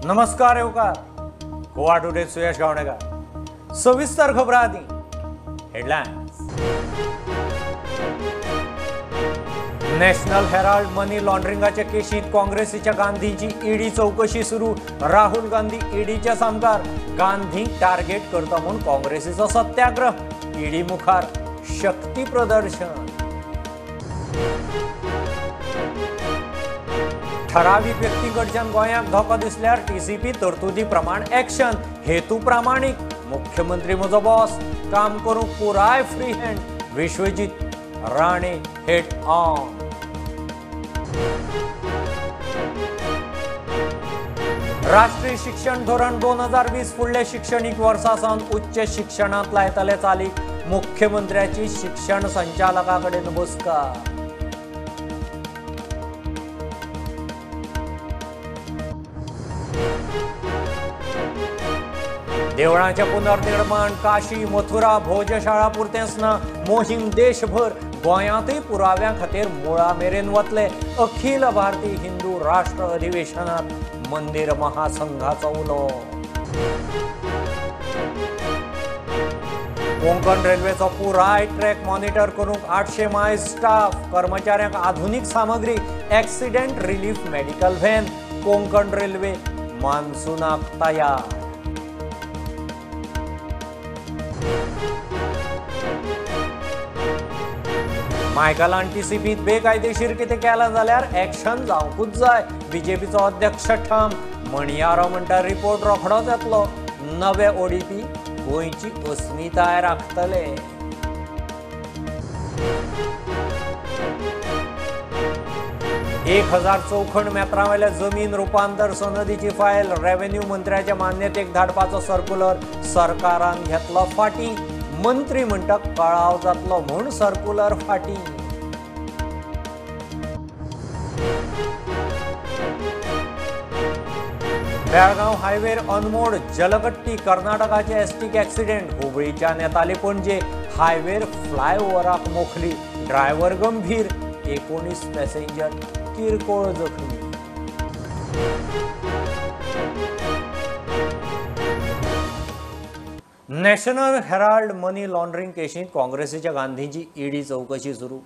नमस्कार येवकार गोवा टुडे सुयश गावणेकर. सविस्तर खबरां आदी हेडलायन्स. नॅशनल हेराल्ड मनी लॉन्ड्रिंगाच्या केशीत काँग्रेसीच्या गांधीची ईडी चौकशी सुरू. राहुल गांधी ईडीच्या सामकार. गांधी टार्गेट करता म्हूण काँग्रेसीचो सत्याग्रह. ईडी मुखार शक्ती प्रदर्शन. ठरावीक व्यक्तीकडच्यान गोंयाक धोको दिसल्यार टीसीपी तरतुदी प्रमाण एक्शन. हेतू प्रामाणीक. मुख्यमंत्री म्हजो बॉस. काम करूंक पुराय free hand. Vishwajit Rane head on. राष्ट्रीय शिक्षण धोरण 2020 फुडल्या शिक्षणीक वर्सा सावन उच्च शिक्षणांत लायतले चालीक. मुख्यमंत्र्याची शिक्षण संचालका कडेन बसका. देवळांचें पुनर्निर्माण काशी मथुरा भोजशाळा पुरतेंच ना, मोहीम देशभर. गोंयांतूय पुराव्यां खातीर मुळा मेरेन वतले. अखिल भारतीय हिंदू राष्ट्र अधिवेशनांत मंदिर महासंघाचो उलो. कोंकण रेल्वेचो पुराय ट्रॅक मॉनिटर करूंक 800 मायज स्टाफ. कर्मचाऱ्यांक आधुनीक सामग्री. Accident relief medical van. Konkan railway मान्सूनाक तयार. मायकलान टीसीपीत बेकायदेशीर कितें केलां जाल्यार एक्शन जावंकूच जाय. बीजेपीचो अध्यक्ष ठाम. म्हणयारो म्हणटा रिपोर्ट रोखडोच येतलो. नवे ओडीपी गोंयची अस्मिताय राखतले. एक 1000 चौखण मेत्रांवेल्या जमीन रुपांतर सनदीची फायल रेव्हेन्यू मंत्र्याच्या मान्यतेक धाडपाचो सर्क्युलर सरकारान घेतलो फाटीं. मंत्री म्हणटा कळाव जातलो म्हूण सर्क्युलर फाटीं. बेळगांव हायवेर अनमोड जलकट्टी. कर्नाटकाचे एसटीक एक्सिडेंट. हुबळीच्यान येताली पणजे. हायवेर फ्लायओव्हराक मोखली. ड्रायव्हर गंभीर. 19 पॅसेंजर किरकोळ जखमी. नॅशनल हेराल्ड मनी लॉन्ड्रिंग केशींत काँग्रेसीच्या गांधीची ईडी चौकशी सुरू.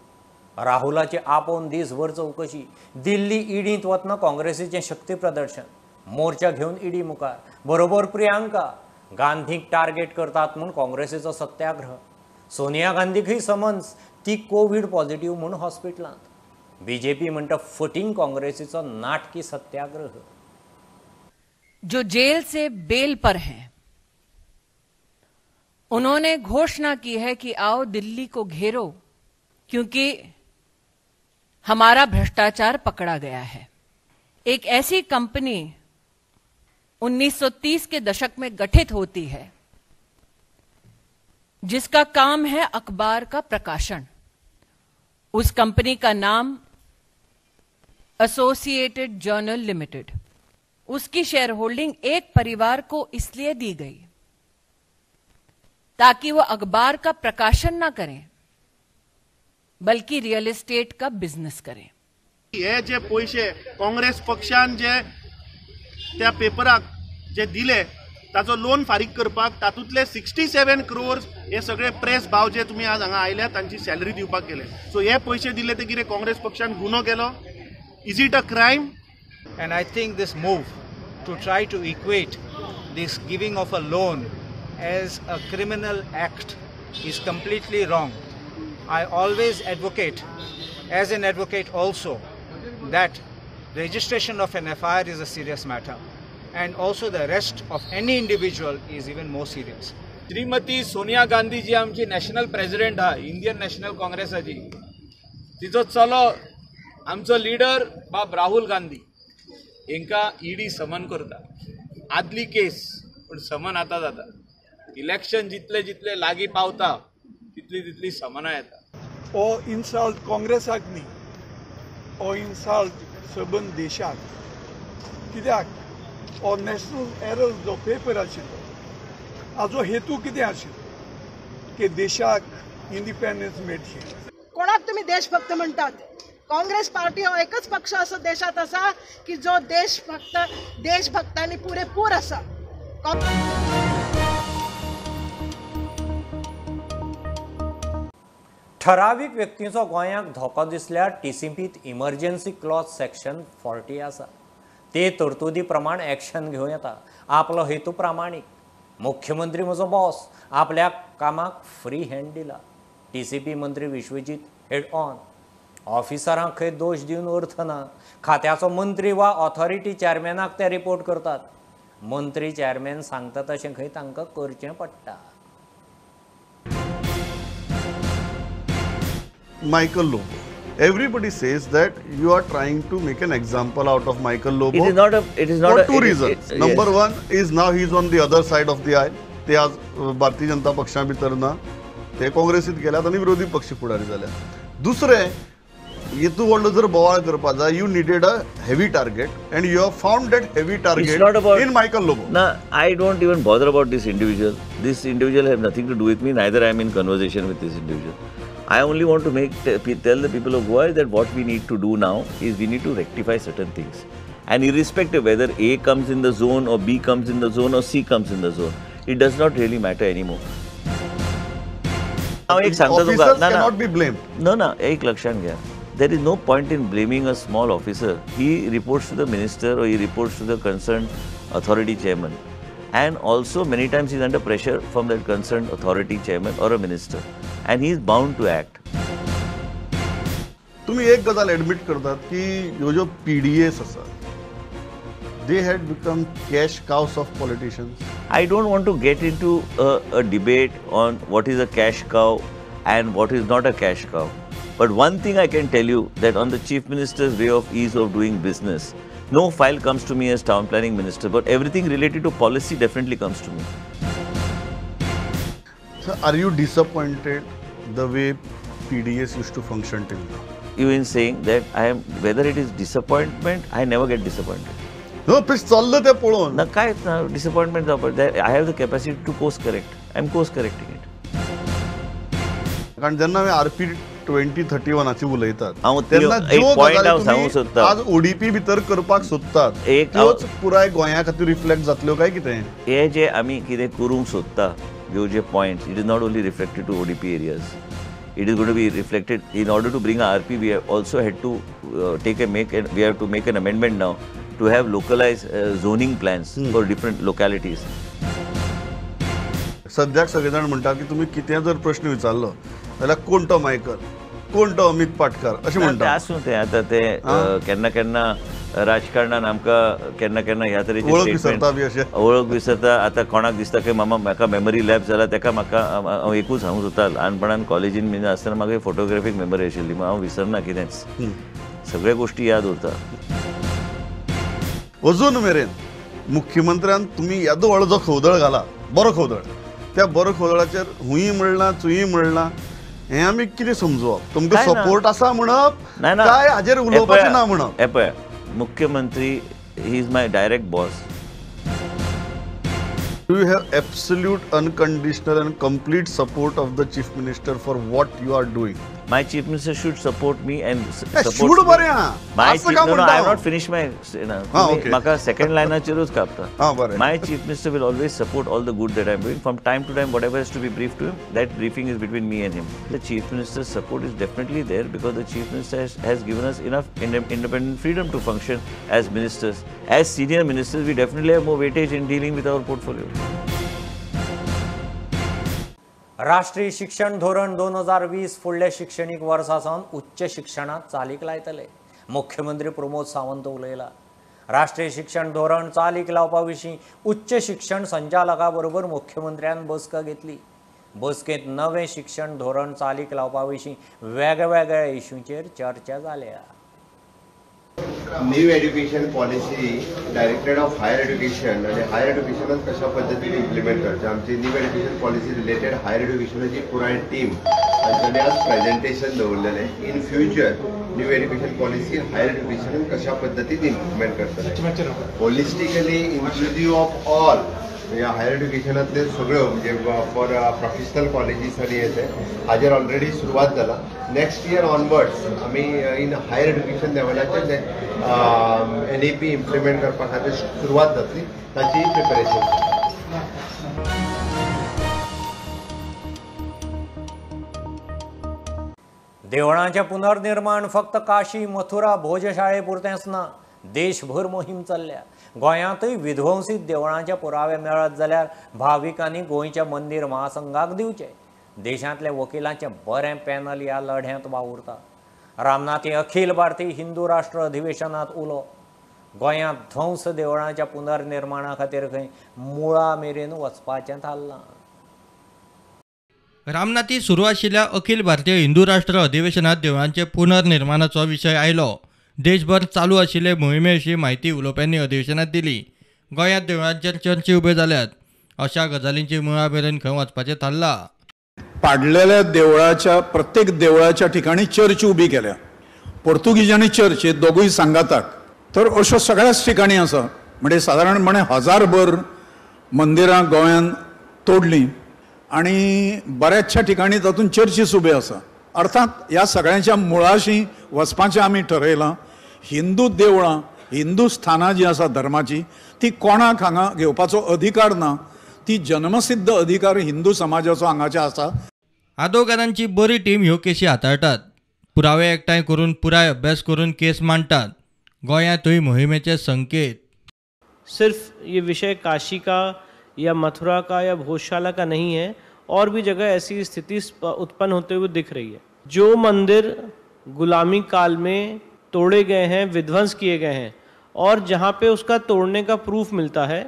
राहुलाची आपोवन दीसभर चौकशी. दिल्ली ईडींत वतना काँग्रेसीचें शक्ती प्रदर्शन. मोर्चा घेवन ईडी मुखार. बरोबर प्रियांका. गांधीक टार्गेट करतात म्हूण काँग्रेसीचो सत्याग्रह. सोनिया गांधीकय समन्स. ती कोवीड पॉझिटिव्ह म्हूण हॉस्पिटलांत. बीजेपी म्हणटा फटींग काँग्रेसीचो नाटकी सत्याग्रह. जो जेल से बेल पर हैं उन्होंने घोषणा की है कि आओ दिल्ली को घेरो, क्योंकि हमारा भ्रष्टाचार पकड़ा गया है. एक ऐसी कंपनी 1930 के दशक में गठित होती है जिसका काम है अखबार का प्रकाशन. उस कंपनी का नाम एसोसिएटेड जर्नल लिमिटेड. उसकी शेयर होल्डिंग एक परिवार को इसलिए दी गई ताकि वो अखबार का प्रकाशन ना करें बल्कि रियल एस्टेट का बिजनेस करें. हे जे पैसे काँग्रेस पक्षान जे त्या पेपराक जे दिले ताचो लोन फारीक करपाक तातूंतले 67 क्रोर्स हे सगळे प्रेस भाव जे तुमी आज हांगा आयल्या तांची सॅलरी दिवपाक गेले. सो हे पैसे दिले ते कितें काँग्रेस पक्षान गुन्हो केलो? Is it a crime? And I think this move to try to equate this giving of a loan as a criminal act is completely wrong. I always advocate, as an advocate also, that registration of an FIR is a serious matter, and also the arrest of any individual is even more serious. Shrimati Sonia Gandhi जी आमची national president हा Indian national काँग्रेसाची, तिचो चलो आमचो leader बाब राहुल गांधी हेंकां ED समन करता. आदली केस पण समन आतां जाता. इलेक्शन जितले जितले लागीं पावता तितली तितली समनां येता. हो इन्सल्ट काँग्रेसाक न्ही, हो इन्सल्ट सबंद देशाक. कित्याक हो नॅशनल हेरल्ड जो पेपर आशिल्लो हाजो हेतू कितें आशिल्लो की देशाक इंडिपेंडन्स मेळची. कोणाक तुमी देशभक्त म्हणटात? काँग्रेस पार्टी हो एकच पक्ष असो देशात आसा की जो देशभक्तांनी पुरेपूर आसा. ठरावीक व्यक्तींचो गोंयाक धोको दिसल्यार टीसीपीत इमर्जन्सी क्लॉज सेक्शन 40 आसा. ते तरतुदी प्रमाण एक्शन घेवं येता. आपलो हेतू प्रामाणीक. मुख्यमंत्री म्हजो बॉस, आपल्या कामाक फ्री हँड दिला. टीसीपी मंत्री विश्वजीत हेड ऑन. ऑफिसरांक खंय दोश दिवन अर्थ ना. खात्याचो मंत्री वा ऑथॉरिटी चेअरमॅनाक ते रिपोर्ट करतात. मंत्री चेअरमॅन सांगता तशें खंय तांकां करचें पडटा. Michael Lobo. Everybody says that you are trying to make an example out of Michael Lobo. It is not a. It is not for two reasons. Yes. Number one is now he is on the other side of the aisle. ते आज भारतीय जनता पक्षा भितर ना, ते काँग्रेसीत गेल्यात आनी विरोधी पक्ष फुडारी जाल्यात. दुसरें, हेतू व्हडलो जर बोवाळ करपा जाय, you needed a heavy target and you have found that heavy target in Michael Lobo. ना, I don't even bother about this individual. This individual have nothing to do with me, neither I am in conversation with this individual. I only want to tell the people of Goa that what we need to do now is we need to rectify certain things. And irrespective whether A comes in the zone or B comes in the zone or C comes in the zone, it does not really matter anymore. Officers cannot be blamed. No, no, एक लक्षात घ्या. There is no point in blaming a small officer. He reports to the minister or he reports to the concerned authority chairman. And also many times he is under pressure from that concerned authority chairman or a minister. And he is bound to act. तुम्ही एक गजाल admit करतात की ह्यो ज्यो PDS आसात, they had become cash cows of politicians. I don't want to get into a debate on what is a cash cow and what is not a cash cow. But one thing I can tell you, that on the Chief Minister's way of ease of doing business, no file comes to me as town planning minister, but everything related to policy definitely comes to me. So are you disappointed the way PDS used to function till now? You in saying that I am, whether it is disappointment, I never get disappointed. No, please चाललं ते पळोवन. ना काय ना disappointment जावपा, I have the capacity to course correct. I am course correcting it. कारण जेन्ना आमी RP 2031 उलयतात तेन्ना ज्यो गजाली आज ओडीपी भितर करपाक सोदतात त्योच पुराय गोंया खातीर रिफ्लेक्ट जातल्यो काय कितें? हे जे आमी कितें करूंक सोदता, ह्यो जे points, it is not only reflected to ODP areas, it is going to be reflected. In order to bring RP, we also had to we have to make an amendment now to have localise zoning plans for different localities. सद्याक सगळे जाण म्हणटात की तुमी कितें जर प्रश्न विचारलो जाल्यार कोण तो मायकल, कोण तो अमित पाटकर अशें म्हणटा. आसूं तें, आतां तें केन्ना केन्ना राजकारणान आमकां केन्ना केन्ना ह्या तरेची वळख विसरता बी अशें, वळख विसरता. आतां कोणाक दिसता की मामा म्हाका मेमरी लॅब जाला, तेका म्हाका हांव एकूच सांगूंक सोदता, ल्हानपणान कॉलेजीन बीन आसतना म्हाका फोटोग्राफीक मेमरी आशिल्ली, हांव विसरना कितेंच, सगळ्यो गोश्टी याद उरता. अजून मेरेन मुख्यमंत्र्यान तुमी येदो व्हडलो जो खवदळ घाला, बरो खवदळ, त्या बरो खवदळाचेर हुंय म्हणलां चुंय म्हणलां, हें आमी कितें समजुवप? तुमकां सपोर्ट आसा म्हणप काय हाजेर उलोवपाचें ना म्हणप? हें पळय, मुख्यमंत्री he is my direct boss. Do you have absolute unconditional and complete support of the Chief Minister for what you are doing? My Chief Minister should support me and support should बरें आहा. My chief, no, no, I have not finished my, म्हाका second लायनाचेरूच कापता. My Chief Minister will always support all the good that I am doing. From time to time, whatever has to be briefed to him, that briefing is between me and him. The Chief Minister's support is definitely there because the Chief Minister has given us enough independent freedom to function as ministers. As senior ministers, we definitely have more weightage in dealing with our portfolio. राष्ट्रीय शिक्षण धोरण 2020 फुडल्या शिक्षणीक वर्सा सावन उच्च शिक्षणांत चालीक लायतले. मुख्यमंत्री प्रमोद सावंत उलयला. राष्ट्रीय शिक्षण धोरण चालीक लावपा विशीं उच्च शिक्षण संचालका बरोबर मुख्यमंत्र्यान बसका घेतली. बसकेंत नवें शिक्षण धोरण चालीक लावपा विशीं वेगवेगळ्या इश्यूंचेर चर्चा जाल्या. New education policy directorate of higher education आनी हायर एड्युकेशनात कशा पद्दतीन इम्प्लिमेंट करचें, आमची new education policy related higher एड्युकेशनाची पुराय टीम तांच्यांनी आज प्रेजेंटेशन दवरलेलें. In future new education policy higher एड्युकेशनान कशा पद्दतीन इम्प्लिमेंट करतले, होलिस्टिकली इन्क्लुजीव ऑफ ऑल, ह्या हायर एड्युकेशनांतले सगळ्यो म्हणजे फॉर प्रोफेशनल कॉलेजीस आनी हे ते हाजेर ऑलरेडी सुरवात जाला. नेक्स्ट इयर ऑनवर्ड्स आमी इन हायर एड्युकेशन लेवलाचेर NEP implement करपा खातीर सुरवात जातली, ताची प्रिपरेशन. देवळांचें पुनर्निर्माण फक्त काशी मथुरा भोजशाळे पुरतेंच ना, देशभर मोहीम चल्ल्या. गोंयांतूय विध्वंसीत देवळांचे पुरावे मेळत जाल्यार भाविकांनी गोंयच्या मंदीर महासंघाक दिवचे. देशांतल्या वकिलांचें बरें पॅनल ह्या लढ्यांत वावुरता. रामनाथी अखिल भारतीय हिंदू राष्ट्र अधिवेशनांत उलो. गोंयांत ध्वंस देवळांच्या पुनर्निर्माणा खातीर खंय मुळा मेरेन वचपाचें थारलां. रामनाथी सुरू आशिल्ल्या अखिल भारतीय हिंदू राष्ट्र अधिवेशनात देवळांचे पुनर्निर्माणाचो विशय आयलो. देशभर चालू आशिल्ले मोहिमे विशीं म्हायती उलोवप्यांनी अधिवेशनात दिली. गोंयांत देवळांचेर चर्ची उब्यो जाल्यात अशा गजालींची मुळा मेरेन खंय वचपाचें थारलां. पाडलेल्या देवळाच्या प्रत्येक देवळाच्या ठिकाणी चर्च उबी केल्या. पोर्तुगीज आनी चर्च हे दोगूय सांगाताक, तर अश्यो सगळ्याच ठिकाणी आसा. म्हणजे सादारणपणे 1000भर मंदिरां गोंयांत तोडलीं आनी बऱ्याचशा ठिकाणी तातूंत चर्चीस उब्यो आसा. अर्थात ह्या सगळ्यांच्या मुळाशी वचपाचें आमी ठरयलां. हिंदू देवळां, हिंदू स्थानां जीं आसा धर्माची, ती कोणाक हांगा घेवपाचो अधिकार ना. ती जन्मसिद्ध अधिकार हिंदू समाजाचो हांगाचे आसा. आदोगारांची बरी टीम ह्यो केशी हाताळटात. पुरावे एकठांय करून पुराय अभ्यास करून केस मांडटात. गोंयांतूय मोहिमेचे संकेत. सिर्फ ये विषय काशी का या मथुरा का या भोजशाला का नहीं है, और भी जगह ऐसी स्थिति उत्पन्न होते हुए दिख रही है. जो मंदिर गुलामी काल में तोड़े गए हैं, विध्वंस किए गए हैं, और जहाँ पे उसका तोड़ने का प्रूफ मिलता है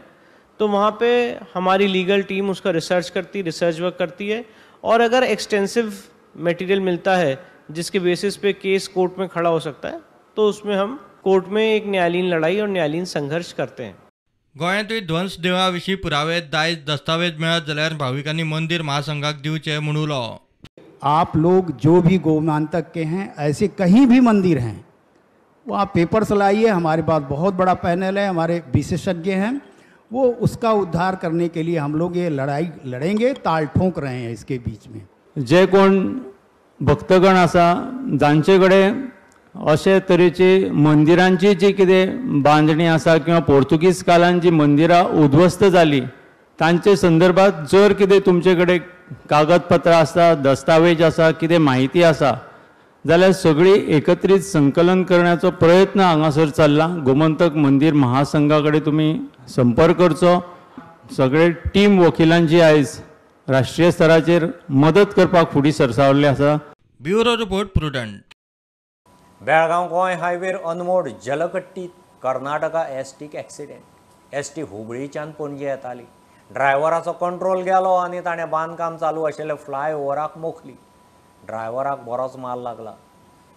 तो वहाँ पे हमारी लीगल टीम उसका रिसर्च करती, रिसर्च वर्क करती है, और अगर एक्सटेंसिव मटेरियल मिलता है जिसके बेसिस पे केस कोर्ट में खड़ा हो सकता है तो उसमें हम कोर्ट में एक न्यायालयीन लड़ाई और न्यायालयीन संघर्ष करते हैं. गोंयांतूय ध्वंस देवळां विशीं पुरावे दायज दस्तावेज मेळत जाल्यार भाविकांनी मंदीर महासंघाक दिवचे म्हूण उलो. आप लोग जो भी गोमांतक के हैं, ऐसे कहीं भी मंदिर हैं, वहाँ पेपर्स लाइए. हमारे पास बहुत बड़ा पैनल है, हमारे विशेषज्ञ हैं, वो उसका उद्धार करने के लिए हम लोग ये लड़ाई लड़ेंगे. ताल ठोंक रहे हैं इसके बीच में. जे कोण भक्तगण आसा जांचे कडेन अशे तरेची मंदिरांची जी कितें बांदणी आसा किंवा पोर्तुगीज कालान जी मंदिरां उद्ध्वस्त जाली तांचे संदर्भात जर कितें तुमचे कडेन कागदपत्रां आसा, दस्तावेज आसा, कितें म्हायती आसा जाल्यार सगळी एकत्रीत संकलन करण्याचो प्रयत्न हांगासर चल्ला. गोमंतक मंदीर महासंघा कडेन तुमी संपर्क करचो. सगळे टीम वकिलांची आयज राष्ट्रीय स्तराचेर मदत करपाक फुडें सरसावल्ले आसा. Bureau report, Prudent. Belgaum Goa हायवेर अनमोड जलकट्टी कर्नाटका एसटीक एक्सिडेंट. एसटी हुबळीच्यान पणजे येताली. ड्रायव्हराचो कंट्रोल गेलो आनी ताणें बांदकाम चालू आशिल्ल्या फ्लायओव्हराक मोखली. ड्रायव्हराक बरोच माल लागला.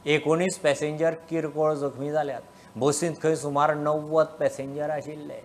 19 पॅसेंजर किरकोळ जखमी जाल्यात. बसींत खंय सुमार 90 पॅसेंजर आशिल्ले.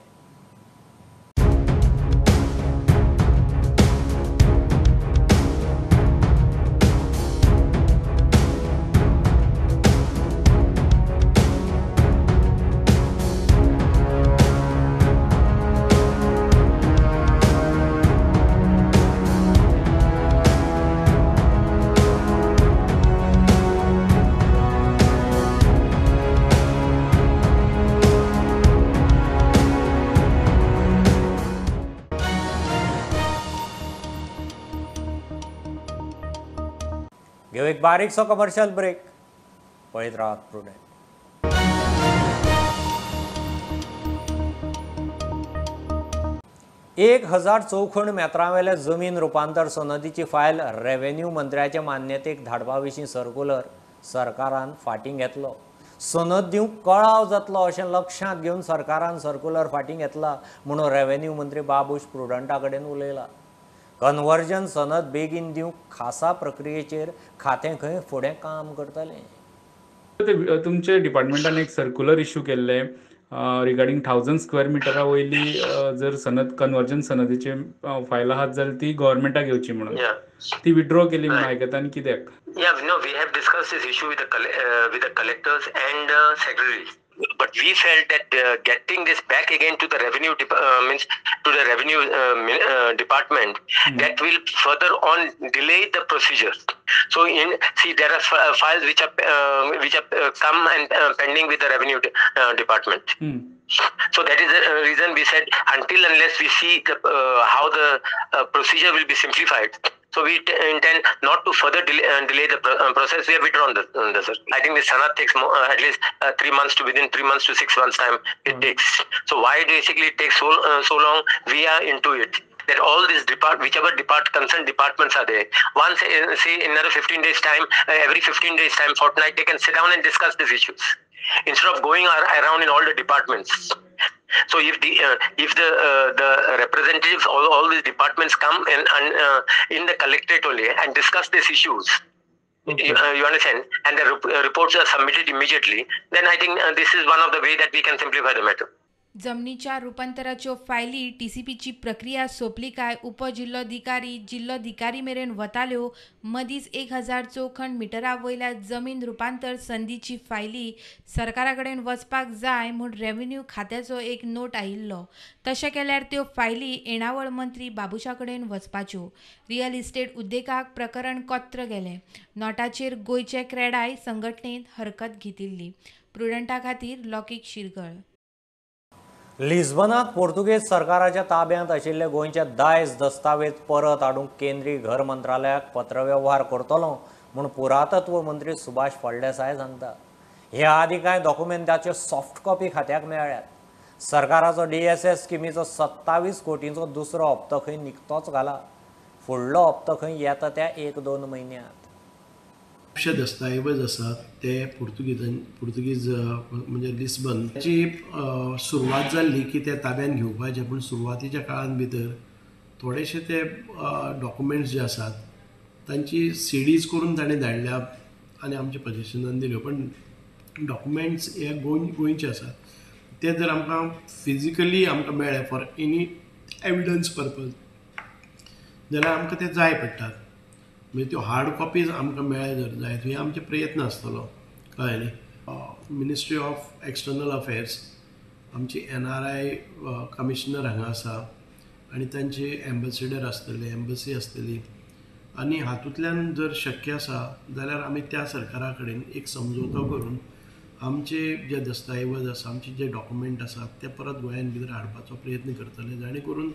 घेऊ एक बारीकसो कमर्शियल ब्रेक. पळयत राहात प्रुडंट. एक 1000 चौखण मेत्रांवेल्या जमीन रुपांतर सनदीची फायल रेव्हेन्यू मंत्र्याचे मान्यतेक धाडपा विशीं सर्कुलर सरकारान फाटीं घेतलो. सनद दिवंक कळाव जातलो अशें लक्षांत घेवन सरकारान सर्कुलर फाटीं घेतला म्हणून रेव्हेन्यू मंत्री बाबूश प्रुडंटा कडेन उलयला. कन्वर्जन सनद बेगीन दिवंक खासा प्रक्रियेचेर खातें खंय फुडें काम करतलें. तुमचे डिपार्टमेंटान एक सर्कुलर इश्यू केल्लें रिगार्डिंग 1000 स्क्वेअर मिटरा वयली जर सनद कन्वर्जन सनदीची फायल आहात जाल्यार ती गव्हर्मेंटाक घेवची म्हणून ती विड्रॉ केली म्हणून आयकता आनी कित्याक? Yeah, no, we have discussed this issue with the collectors and secretaries. But we felt that getting this back again to the revenue to the revenue department, that will further on delay the procedure. So there are files which are come and pending with the revenue department. So that is the reason we said until unless we see the, how the procedure will be simplified. So we intend not to further delay the process. We have withdrawn the I think the Sanad takes more, at least 3 months to within 3 months to 6 months time it takes. So why basically it takes so long? We are into it. That all these whichever concerned departments are there. Once say in another 15 days time, every 15 days time, fortnight, they can sit down and discuss these issues instead of going around in all the departments. So if the representatives all these departments come and in the collectorate only and discuss these issues, okay. You understand, and the reports are submitted immediately, then I think this is one of the way that we can simplify the matter. जमनीच्या रुपांतराच्यो फायली टीसीपीची प्रक्रिया सोंपली काय उपजिल्लोधिकारी जिल्लोधिकारी मेरेन वताल्यो. मदींच 1000 चौखण मिटरा वयल्या जमीन रुपांतर संदीची फायली सरकारा कडेन वचपाक जाय म्हूण रेव्हेन्यू खात्याचो एक नोट आयिल्लो. तशें केल्यार त्यो फायली येणावळ मंत्री बाबुशा कडेन वचपाच्यो. रियल इस्टेट उद्देगाक प्रकरण कोत्र गेलें. नोटाचेर गोंयचे क्रेडाय संघटनेन हरकत घेतिल्ली. प्रुडंटा खातीर लौकीक शिरगळ. लिस्बनात पोर्तुगेज सरकाराच्या ताब्यांत आशिल्ले गोंयचे दायज दस्तावेज परत हाडूंक केंद्रीय घर मंत्रालयाक पत्रवेव्हार करतलो म्हूण पुरातत्व मंत्री सुभाष फळदेसाय सांगता. ह्या आदीं कांय डॉक्युमेंटाच्यो सॉफ्ट कॉपी खात्याक मेळ्ळ्यात. सरकाराचो DSS स्किमीचो 27 कोटींचो दुसरो हप्तो खंय निकतोच घाला. फुडलो हप्तो खंय येता त्या 1-2 म्हयन्यांत. खुबशे दस्तावेज आसात ते पुर्तुगीज म्हणजे लिस्बन ची सुरवात जाल्ली की ते ताब्यान घेवपाचे, पूण सुरवातीच्या काळान भितर थोडेशे ते डॉक्युमेंट्स जे आसात तांची सिडीज करून ताणें धाडल्या आनी आमच्या पोजिशनान दिल्यो, पण डॉक्युमेंट्स हे गोंयचे आसात ते जर आमकां फिजिकली आमकां मेळ्ळे फॉर एनी एविडन्स पर्पज जाल्यार आमकां ते जाय पडटात. म्हणजे त्यो हार्ड कॉपीज आमकां मेळ्ळे जर जायत हे आमचे प्रयत्न आसतलो, कळ्ळें न्ही. मिनिस्ट्री ऑफ एक्सटर्नल अफेर्स आमची NRI commissioner हांगा आसा आनी तांचे एम्बेसिडर आसतले, एम्बसी आसतली आनी हातूंतल्यान जर शक्य आसा जाल्यार आमी त्या सरकारा कडेन एक समजोतो करून आमचे जे दस्तावेज आसा, आमचे जे डॉक्युमेंट आसात ते परत गोंयान भितर हाडपाचो प्रयत्न करतले, जाणे करून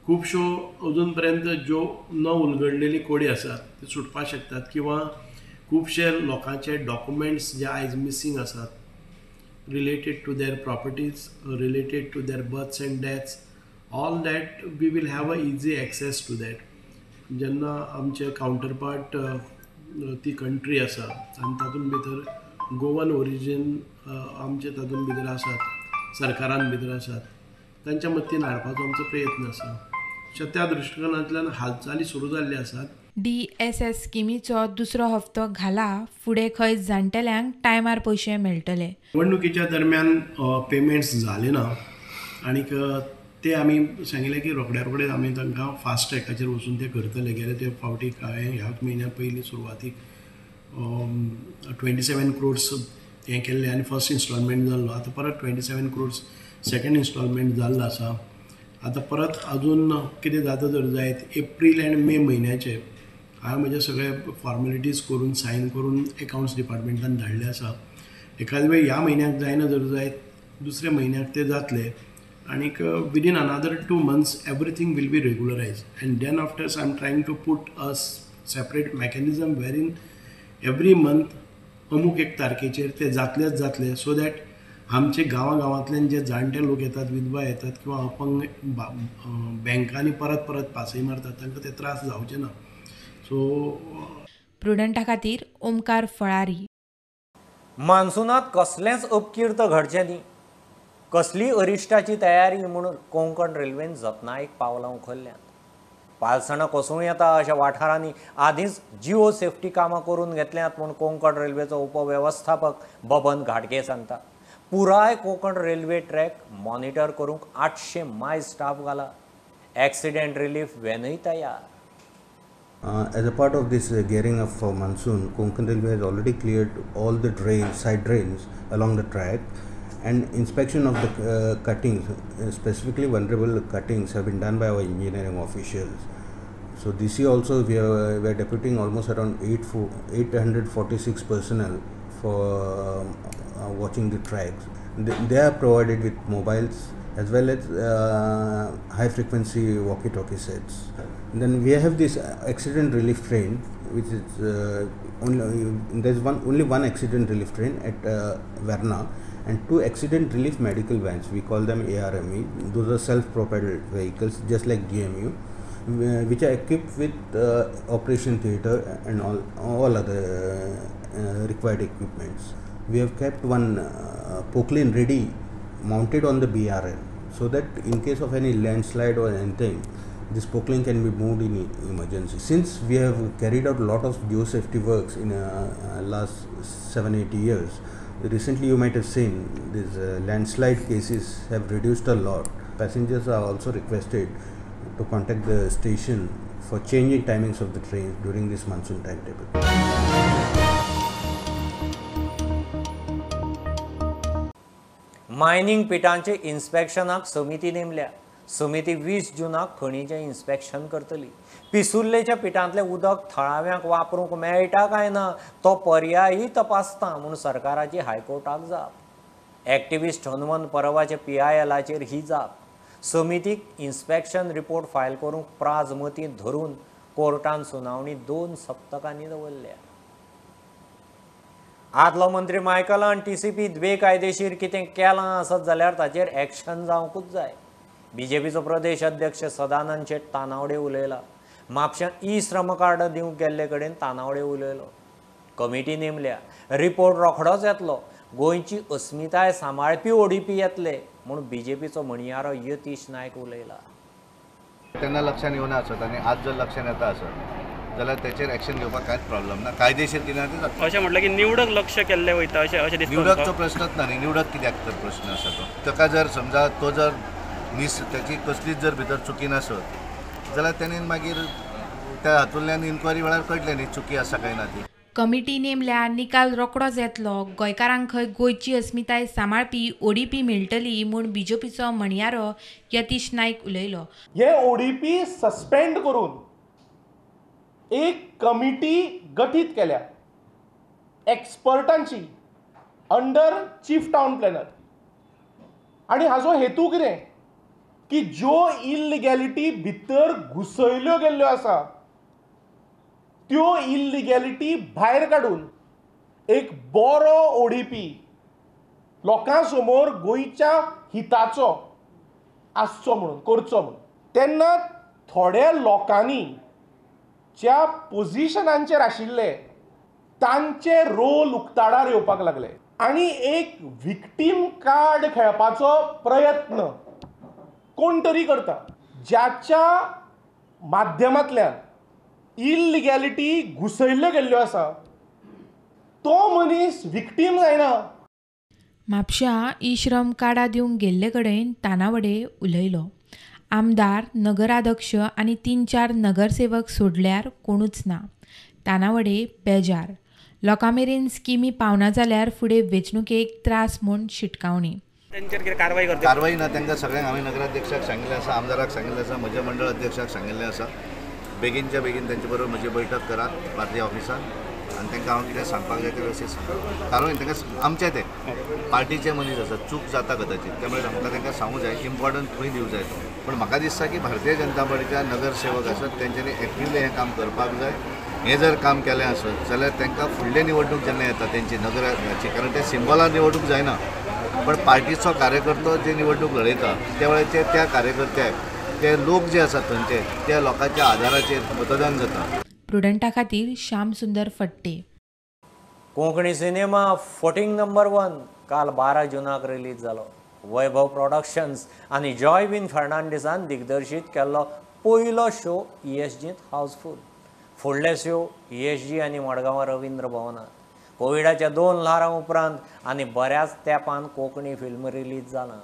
खुबश्यो अजून पर्यंत ज्यो न उलगडलेली कोडी आसात ते सुटपाक शकतात किंवा खुबशे लोकांचे डॉक्युमेंट्स जे आयज मिसींग आसात related to their properties, related to their births and deaths, all that we will have a easy access to that. जेन्ना आमचे कावंटरपार्ट ती कंट्री आसा आनी तातूंत भितर गोवन ओरिजीन आमचे तातूंत भितर आसात, सरकारान भितर आसात, तांच्या मत्तीन हाडपाचो आमचो प्रयत्न आसा. त्या दृश्टिकोनांतल्यान हालचाली सुरू जाल्ली आसात. DSS स्किमीचो दुसरो हप्तो घाला फुडें खंय जाणटेल्यांक टायमार पयशे मेळटले. निवडणुकीच्या दरम्यान पेमेंट्स जाले ना आनीक ते आमी सांगिल्लें की रोखड्या रोखडेच आमी तांकां फास्ट ट्रॅकाचेर वचून ते करतले. गेले ते फावटी हांवें ह्याच म्हयन्या पयलीं सुरवातीक 27 crores हें केल्लें आनी फर्स्ट इन्स्टॉलमेंट जाल्लो. आतां परत 27 crores second instalment जाल्लो आसा. आतां परत अजून कितें जाता जर जायत एप्रील आनी मे म्हयन्याचे हांवें म्हजे सगळे फॉर्मेलिटीज करून सायन करून एकावंट्स डिपार्टमेंटान धाडले आसा. एखाद वेळ ह्या म्हयन्याक जायना जर जायत दुसऱ्या म्हयन्याक ते जातले आनीक within another 2 months everything will be regularise and then after I am trying to put a separate mechanism wherein every month अमूक एक तारखेचेर ते जातलेच जातले, सो that आमचे गांवा गांवांतल्यान जे जाणटे लोक येतात, विधवा येतात किंवा अपंग बँकांनी परत परत पासय मारतात तांकां ते त्रास जावचे ना. सो प्रुडंटा खातीर ओमकार फळारी. मान्सूनात कसलेंच अपकीर्त घडचें न्ही, कसली अरिश्टाची तयारी म्हूण कोंकण रेल्वेन जतनायेक पावलां उखल्ल्यांत. पालसणां कोसळूं येता अशा वाठारांनी आदींच जिओ सेफ्टी कामां करून घेतल्यांत म्हूण कोंकण रेल्वेचो उपवेवस्थापक बबन घाटगे सांगता. पुराय कोंकण रेल्वे ट्रॅक मॉनिटर करूंक 800 माय स्टाफ घाला. एक्सिडेंट रिलीफ व्हॅनूय तयार. As a part of this gearing up for monsoon, Konkan Railway has already cleared all the drains, side drains along the track, and inspection of the cuttings, specifically vulnerable cuttings, have been done by our engineering officials. So this year also we are deputing almost around 846 personnel for watching the tracks. They are provided with mobiles as well as high frequency walkie-talkie sets. And then we have this accident relief train, which is only one accident relief train at Verna, and 2 accident relief medical vans. We call them ARME. Those are self-propelled vehicles, just like GMU, which are equipped with operation theatre and all other required equipments. We have kept one Poclain ready, mounted on the BRN, so that in case of any landslide or anything, this Poclain can be moved in emergency. Since we have carried out a lot of geosafety works in last 7-8 years, recently you might have seen these landslide cases have reduced a lot. Passengers are also requested to contact the station for changing timings of the trains during this monsoon timetable. Mining पिटांचे इन्स्पेक्शनाक समिती नेमल्या. समिती 20 जूनाक खणीचें inspection करतली. पिसुर्लेच्या पिटांतलें उदक थळाव्यांक वापरूंक मेळटा काय ना तो पर्यायी तपासता म्हूण सरकाराची हायकोर्टाक जाप. एक्टिविस्ट हनुमंत परबाच्या PILाचेर ही जाप. समितीक इन्स्पेक्शन रिपोर्ट फायल करूंक प्राज मतींत धरून कोर्टान सुनावणी 2 सप्तकांनी दवरल्या. आदलो मंत्री मायकलान TCP बेकायदेशीर कितें केलां आसत जाल्यार ताचेर एक्शन जावंकूच जाय. बीजेपीचो प्रदेश अध्यक्ष सदानंद शेट तानावडे उलयला. म्हापश्यां ई श्रम कार्ड दिवंक गेल्ले कडेन तानावडे उलयलो. कमिटी नेमल्या, रिपोर्ट रोखडोच येतलो, गोंयची अस्मिताय सांबाळपी ODP येतले म्हूण बीजेपीचो म्हणयारो यतीश नायक उलयला. तेन्ना लक्षान येवना आसत आनी आज जर लक्षान येता आसत जाल्यार तेचेर एक्शन घेवपाक कांयच प्रॉब्लम ना. कायदेशीर कितें तें जाता. अशें म्हटलें की निवडक लक्ष केल्लें वयता अशें अशें दिसता. निवडकचो प्रश्नच ना न्ही, निवडक कित्याक तर प्रश्न आसा तो. ताका जर समजा तो जर नीस ताची कसलीच जर भितर चुकी नासत जाल्यार तेणेन मागीर त्या हातूंतल्यान इन्क्वायरी वेळार कळटलें न्ही चुकी आसा काय ना ती. कमिटी नेमल्या, निकाल रोखडोच येतलो, गोंयकारांक खंय गोंयची अस्मिताय सांबाळपी ODP मेळटली म्हूण बीजेपीचो म्हणयारो यतीश नायक उलयलो. हे ODP suspend करून एक कमिटी गठीत केल्या एक्सपर्टांची अंडर चीफ टावन प्लॅनर, आनी हाजो हेतू कितें की ज्यो इल्लिगॅलिटी भितर घुसयल्यो गेल्ल्यो आसा त्यो इल्लिगॅलिटी भायर काडून एक बरो ODP लोकां समोर गोंयच्या हिताचो आसचो म्हणून करचो म्हणून. तेन्ना थोड्या लोकांनी ज्या पोजिशनांचेर आशिल्ले तांचे रोल उक्ताडार येवपाक लागले आनी एक विक्टीम कार्ड खेळपाचो प्रयत्न कोण तरी करता, ज्याच्या माध्यमांतल्यान इल्लिगॅलिटी घुसयल्ल्यो गेल्ल्यो आसा तो मनीस विक्टीम जायना. म्हापश्यां ई श्रम कार्डां दिवंक गेल्ले कडेन तानावडे उलयलो. आमदार, नगराध्यक्ष आनी 3-4 नगरसेवक सोडल्यार कोणूच ना. तानावडे बेजार. लोकां मेरेन स्किमी पावना जाल्यार फुडें वेंचणुकेक त्रास म्हूण शिटकावणी. तेंचेर कितें कारवाय करता? कारवाय ना, तांकां सगळ्यांक हांवें नगराध्यक्षाक सांगिल्लें आसा, आमदाराक सांगिल्लें आसा, म्हज्या मंडळ अध्यक्षाक सांगिल्लें आसा, बेगीनच्या बेगीन तांचे बरोबर म्हजी बैठक करात पार्टी ऑफिसान आनी तांकां हांव कितें सांगपाक जाय तें व्यवस्थीत सांगता. कारवाय तांकां आमचे ते पार्टीचे मनीस आसा, चूक जाता कदाचित, त्यामुळे आमकां तांकां सांगूं जाय, इम्पॉर्टंट खंय दिवं जाय तो. पूण म्हाका दिसता की भारतीय जनता पार्टीच्या नगरसेवक आसात तेंच्यांनी एक्टिवली हें काम करपाक जाय. हें जर काम केलें आसत जाल्यार तांकां फुडले निवडणूक जेन्ना येता तेंची नगराची, कारण ते सिंबॉलान निवडणूक जायना, पण पार्टीचो कार्यकर्तो जे निवडणूक लढयता त्या वेळाचेर त्या कार्यकर्त्याक ते लोक जे आसात थंयचे त्या लोकांच्या आधाराचेर मतदान जाता. प्रुडंटा खातीर Shyam Sundar Phadte. Konkani cinema 14 number 1 काल 12 जूनाक रिलीज जालो. वैभव प्रोडक्शन्स आनी जॉयविन फर्नांडीसान दिग्दर्शीत केल्लो पयलो शो ESGंत हाऊसफूल. फुडले शो ESG आनी मडगांवां रवींद्र भवनांत. कोविडाच्या 2 ल्हारां उपरांत आनी बऱ्याच तेंपान कोंकणी फिल्म रिलीज जालां.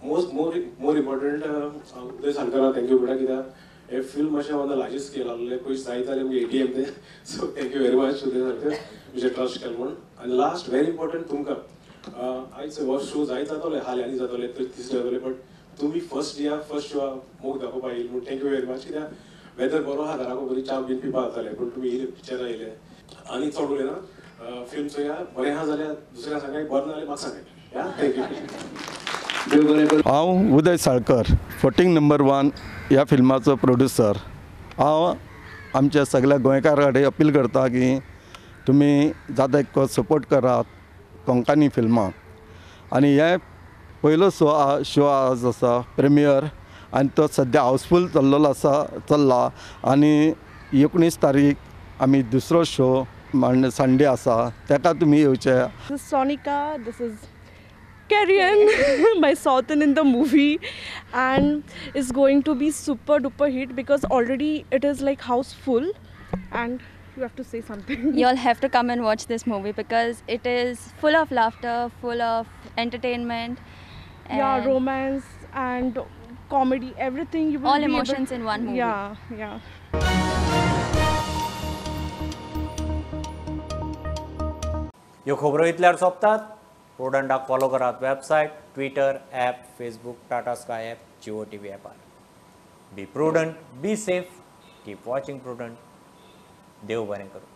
मोर इम्पॉर्टंट उदय सालकारा thank you बेटा, कित्याक हे फिल्म अशें ऑन the largest scale आहलें, पयस जायत जाल्यार आमगे एटीएम तें. So thank you very much Uday Salkar म्हजें ट्रस्ट केलें म्हूण. आनी लास्ट वेरी इम्पॉर्टंट तुमकां आयज हो शो जायत जातलो, हाल्यांनी जातले, तिसरे जातले, बट तुमी फर्स्ट या फर्स्ट शो मोग दाखोवपा येयली म्हूण thank you very much. कित्याक वेदर बरो आहा, घराको बरी च्या बीन पिवपा जातालें, पूण तुमी येयले पिक्चरां येयले आनी चड उलयना. फिल्म चोया, बरें आहा जाल्यार दुसऱ्या सांगाय, बरें ना जाल्यार म्हाका सांगाय. या thank you. हांव उदय साळकर, फटींग नंबर 1 ह्या फिल्माचो प्रोड्युसर. हांव आमच्या सगळ्या गोंयकारां कडेन अपील करता की तुमी जाता तितको सपोर्ट करात कोंकणी फिल्माक. आनी हे पयलो शो आज आसा प्रिमियर, आनी तो सद्या हावसफूल चल्लेलो आसा, चल्ला. आनी 19 तारीख आमी दुसरो शो संडे आसा, ताका तुमी येवचे. This is Sonika, this is Carrion, my Sultan in the movie, and it's going to be super duper hit because already it is like house full, and you have to say something. You all have to come and watch this movie because it is full of laughter, full of entertainment. And yeah, romance and comedy, everything. You will all emotions in one movie. Yeah, yeah. ह्यो खबरो इतल्यार सोंपतात. प्रुडंटाक follow करात website, Twitter, app, Facebook, Tata Sky app, Jio TV ॲपार. Be prudent, be safe, keep watching Prudent. देव बरें करूं.